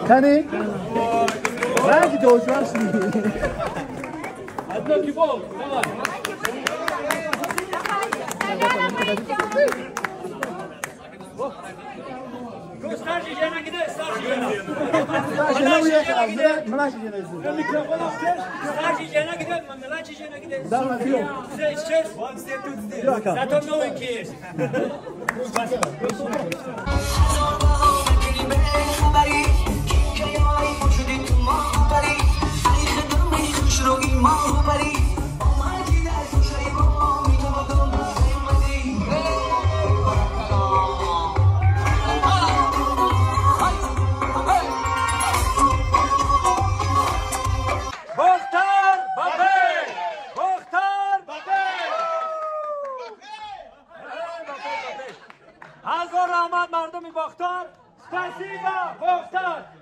Kani? Rangi do'jvashni. Старший жена где? Старший жена. Младший жена. Старший жена где? Младший жена где? Да, сейчас. Зато новенький есть. Спасибо, Бохтар!